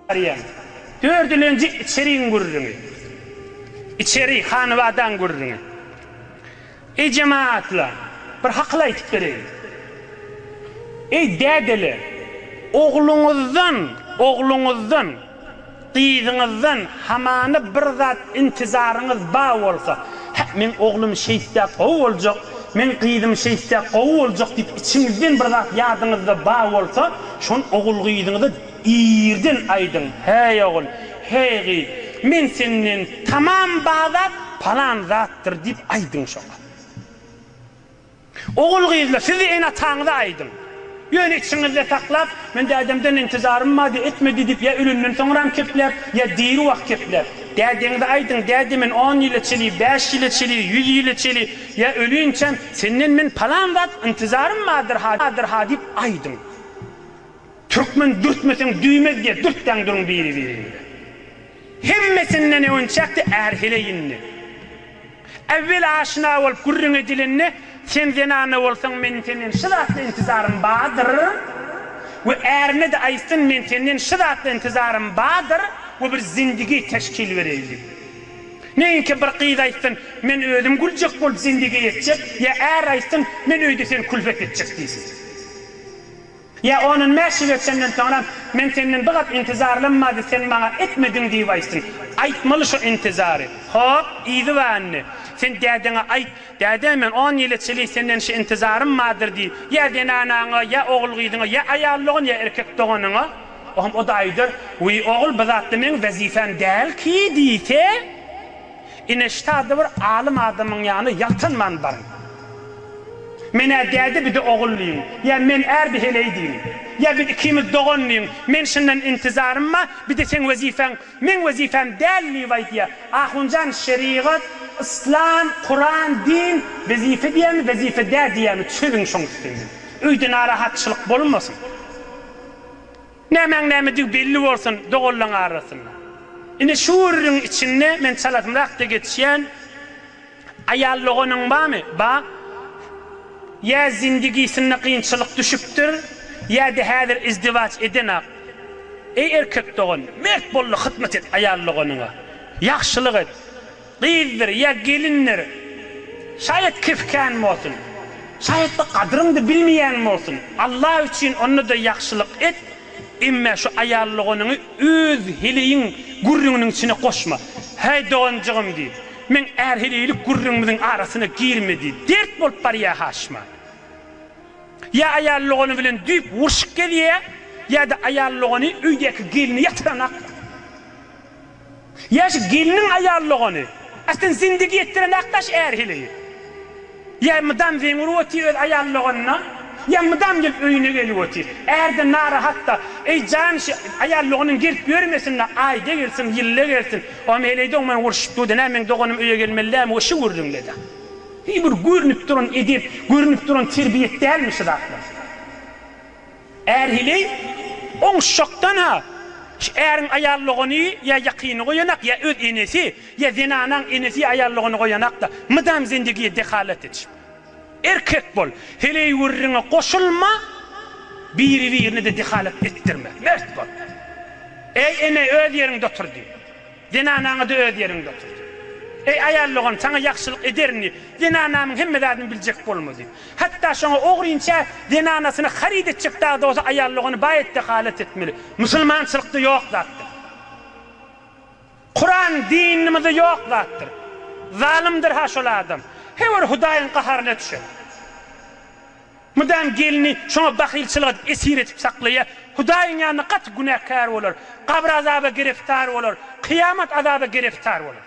Barýan. Dördülenji içeriň gürrüňi. Içeri, hanybadaň gürrüňi. Eý jemagatlar, bir hakyl aýtyp bereýin. Eý dädeler, ogluňyzdan, ogluňyzdan, gyzyňyzdan hamana bir zat intizaryňyz bar bolsa, Hä, meň oglum şeýtse gowy boljak, meň gyzym şeýtse gowy boljak diýip içiňizden bir zat ýadyňyzda bar bolsa, şony ogul-gyzyňyza Irden aýdyň, Häý ogul, häý gyz, men senden tamam ba zat palan zatdyr diýip aýdyň şoňa. Ogul-gyzlar, siz-de ene-ataňyza aýdyň. Ýöne içiňizde saklap, men dädemden intizarym bardy, etmedi diýip ýa ölenden soňram kepläp, ýa diri wagt kepläp. Dädeňize aýdyň, däde men on ýyla çeli, bäş ýyla çeli, ýüz ýyla çeli, ýa ölinçäm senden men palan zat intizarym bardyr-ha diýip aýdyň. Türkmen dürtmeseň düwmez diýýär, dürtdäň duruň biri-biriňize. Hemmesinden öňçäkde är heleý indi. Äwwel aşna bolup gürrüň edilende, sen zenana bolsaň meniň senden şu zatda intizarym bardyr we ärine-de aýtsyn men senden şu zatda intizarym bardyr we bir zindigi teşkil bereýli. Neýinki bir gyz aýtsyn men özüm güljek bolup zindigi etjek ýa är aýtsyn men öýde seni külfet etjek diýsin. Ýa ondan bäş ýyl geçenden soňram, men senden bir gat intizarlanmady, sen maňa etmediň diýip aýtsyn. Aýtmaly şo intizary. Hop, yzy bar indi. Sen dädeňe aýt, Däde, men on ýyla çenli senden şu intizarym bardyr diý. Ýa zenanaňa, ýa ogul-gyzyňa, ýa aýal dogan, ýa erkek doganyňa. Ohm o-da aýdar, Wiý, ogul, bu zatda meň wezipem däl ki diýse, Ine ştada bir alym adamyň ýanyna ýaltanman baryň. Men-ä däde bir-de ogul diýiň. Ýa men är bir heleý diýiň. Ýa biz ikimiz dogan diýiň. Men şundan intizarym bar, bir-de seň wezipäň meň wezipäm däl diýip aýdýa. Ahunjan şerigat, yslam, kuran, din wezipe diýýämi wezipe däl diýýämi çözüň şoň üstünden. Öýde narahatçylyk bolmasyn. Nämäň nämedigi belli bolsun doganlaň arasynda. Ine şu gürrüň içinde men çalasymrak-da geçýän, Aýal doganyň barmy? Bar. Ýa zindigisinde kynçylyk düşüpdir, ýa-da häzir izdiwaç edenak. Eý erkek dogan, mert bol-da hyzmat et aýal doganyňa. Ýagşylyk et. Gyzdyr ýa gelindir, şaýat kef kän bolsun, şaýat bir gadryňdy bilmeýän bolsun, Allah üçin onda-da ýagşylyk et, emme şu aýal doganyňy öz heleýiň gürrüňiniň içine goşma. Häý doganjygym diý, meň är-heleýlik gürrüňimiziň arasyna girme diý, dert bolup barýa haşma. Ýa aýal dogany bilen düýp urşup gezýä, ýa-da aýal dogany öýdäki gelni ýatyranak. Ýa şu gelniň aýal dogany. Aslyn zindigi etdiren akdaş är heleýi. Ýa mydam zeň urup otyr öz aýal doganyna, ýa mydam gelip öýüne gelip otyr. Ärde narahatda. Eý jan şu aýal doganyň gelip ýörmesin-de aýda gelsin, ýylda gelsin. Oňam heleý dogan bilen urşup durdy. Näme meň doganym öýe gelmeli dälmi we şu gürrüňde-de. Hiý bir görnüp duran edep, görnüp duran terbiýet dälmi şu zatlar. Är heleý oňuşjakdan-ha, şu äriň aýal dogany ýa ýakyny goýanak, ýa öz enesi, ýa zenanaň enesi ýa aýal dogany goýanak-da, mydam zendegiýe dehalat edişip. Erkek bol, heleý gürrüňe goşulma, biri-birine-de dehalat etdirme. Mert bol. Eý, ene, öz ýeriňde otur diý. Zenanaňa-da öz ýeriňde otur diý. Eý, aýal dogan, saňa ýagşylyk ederin diý. Zenanamyň hemme zadyny biljek bolma diý. Hatda şoňa ogrynça zenanasyny haryt etjek dag-da bolsa aýal dogany baý et-dehalat etmeli. Musulmançylykda ýok zatdyr. Kuran dinimizde ýok zatdyr. Zalymdyr-ha şol adam. Hewer Hudaýyň gaharyna düşer. Mydam gelni şoňa bahylçylyk edip esir edip saklaýar. Hudaýyň ýanynda gaty günäkär bolar. Gabyr azaba giriftar bolar. Kyýamat azaba giriftar bolar.